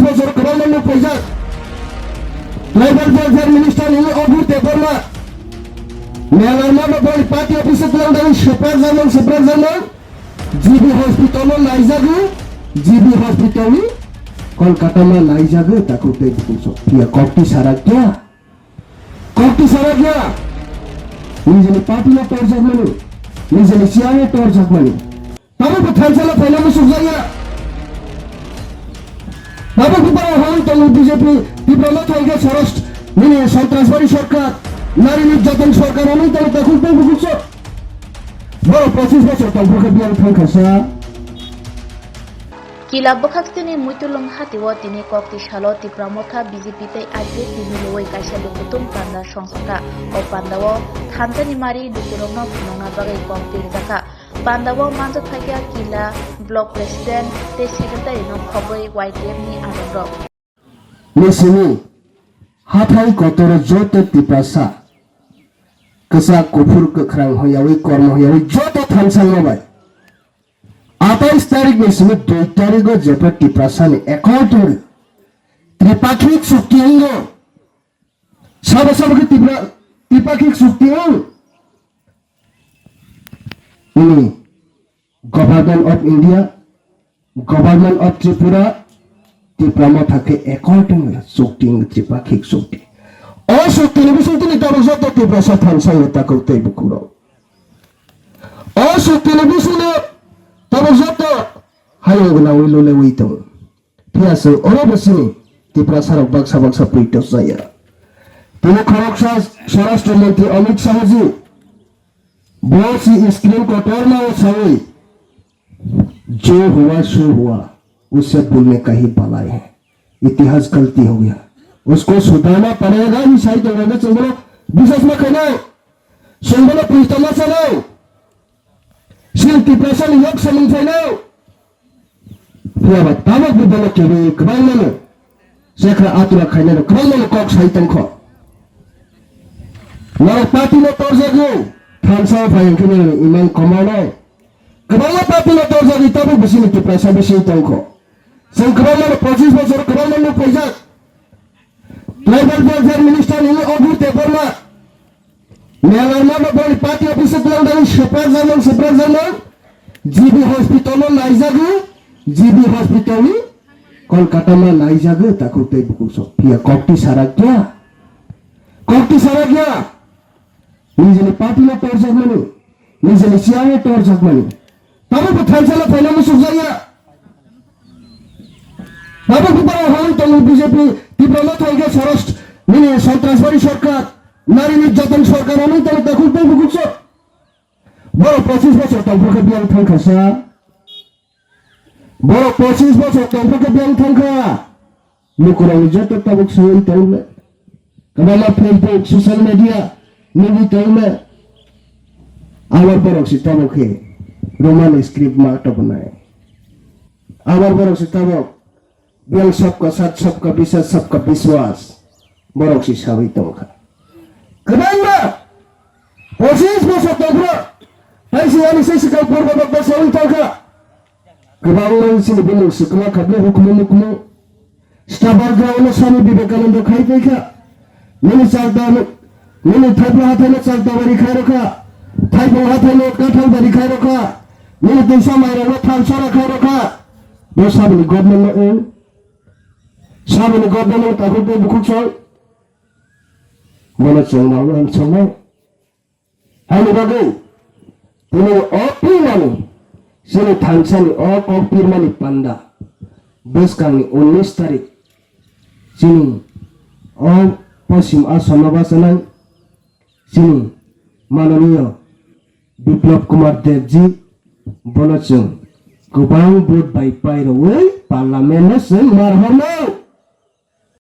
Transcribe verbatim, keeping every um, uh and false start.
Bosor kwbangma nuk paijak. Tribal Welfare Minister nini Abhi Debbarma. Melarma bo boni party office o twlang dagwi swprak jakmang, swprak jakmang. G B hospital o naijagwi, G B hospital ni Kolkata ma naijagwi takhuk tei bukhuk sok. Phiya kokti sarak kya? Kokti sarak kya? Nijini party no torjak mani, nijini C I A torjak mani. Tabuk bo thansa no phaina musuk jaya. Tabuk bo baro hwn tongo B J P, Tipra Motha hwnkhe Soros nini Santrasbari Sarkar, Nari Nirjatan Sarkar hwnwi tongo takhuk tei bukhuk sok. Borok pochis bosor tongphuru khe biyang thangkha sa. Kila bwkhaksini muitulung hatio tini kokti salo Tipra Motha B J P tei I P F T milwi kaisa lukutung panda songjakha. O pandao thansani mari lukurokno phunukna bagwi kok birjakha. Pandao manjak phaikha Kila Block President tei Secretary no khogwi Y T F ni adongrok. Ni simi hathai kotoro joto Tiprasa kwchak, kuphur, kwkhrang hoyawi, kormo hoyawi joto thansa bai. Atais tarik ni simi dui tarik o jepha Tiprasa ni account o tripakhik chukti wngo. Sabo sabo khe Tipra, tripakhik chukti wng? Ini Government of India, Government of Tripura, Tipra Motha khe according chukti wng, tripakhik chukti. O chukti ni bising tini tabuk joto Tiprasa thansa wng takhuk tei bukhuk rok. O chukti ni bising no tabuk joto hayung gwnangwi lulewi tongo. Phiya chwng oro bo sini Tiprasa rok baksa baksa puitos jaya. Tini khoroksa Swarashtra Mantri Amit Shah ji bo si screen kotorma o sawi, "जो हुआ सो हुआ, उसे भूलने का ही भला है, इतिहास गलती हो गया, उसको सुधारना पड़ेगा" hi sai tongo, chwng bono biswas ma khainai, chwng bono puitos ma sanai. Chini Tiprasa ni yok samung phainai. Phiya ba tabuk bo bono kebi kwbangma no chekra atura khainai no kwbangma no kok sai tongkho. Norok party no torjagwi thansa o phai hwnkhe nini imang komanai. Kwbangma party no torjagwi tabuk bisini Tiprasa bisi tongkho. Chwng kwbangma no pochis bosor kwbangma nuk paijak. Tribal Welfare Minister nini Abhi Debbarma. Melarma bo boni party office o twlang dagwi swprak jakmang, swprak jakmang. G B hospital o naijagwi, G B hospital ni Kolkata ma naijagwi takhuk tei bukhuk sok. Phiya kokti sarak kya? Kokti sarak kya? Nijini party no torjak mani, nijini C I A torjak mani. Tabuk bo thansa no phaina musuk jaya. Tabuk bo baro hwn tongo B J P, Tipra Motha hwnkhe Soros nini Santrasbari Sarkar, Nari Nirjatan Sarkar hwnwi tongo takhuk tei bukhuk sok. Borok pochis bosor tongphuru khe biyang thangkha sa. Borok pochis bosor tongphuru khe biyang thangkha. Lukurokni joto tabuk swiwi tongmle. Kwbangma Facebook, social media nugwi tongmle. Abar borok si tabuk khe Roman script ma tobonai. Abar borok si tabuk biyang sabka sat, sabka biswas, sabka biswas. Borok si sawi tongkha. Kwbangma pochis bosor tongphuru. Taisi ani se sikang purba bakta sawi tongkha. Kwbangma sini bini sikla khabli hukumu mukumu. Stabar ground no Swami Vivekananda khai paikha. Nini chakda, nini Thaipla hathai no chakda bari khai rokha. Thaipung hathai no kathal bari khai rokha. Nini teisa mairang no thansora khai rokha. Bo sabini government no wng. Sabini government no takhuk tei bukhuk song. Bono chwng ma wng song nai. Ani bagwi tini o pirmani, chini thansani o kok pirmani panda bwskangni unnish tarik chini o Poschim Assam o bachanai chini mananiyo Biplab Kumar Debji, bono chwng kwbang vote bai pairogwi parliament no chwng mar hornai.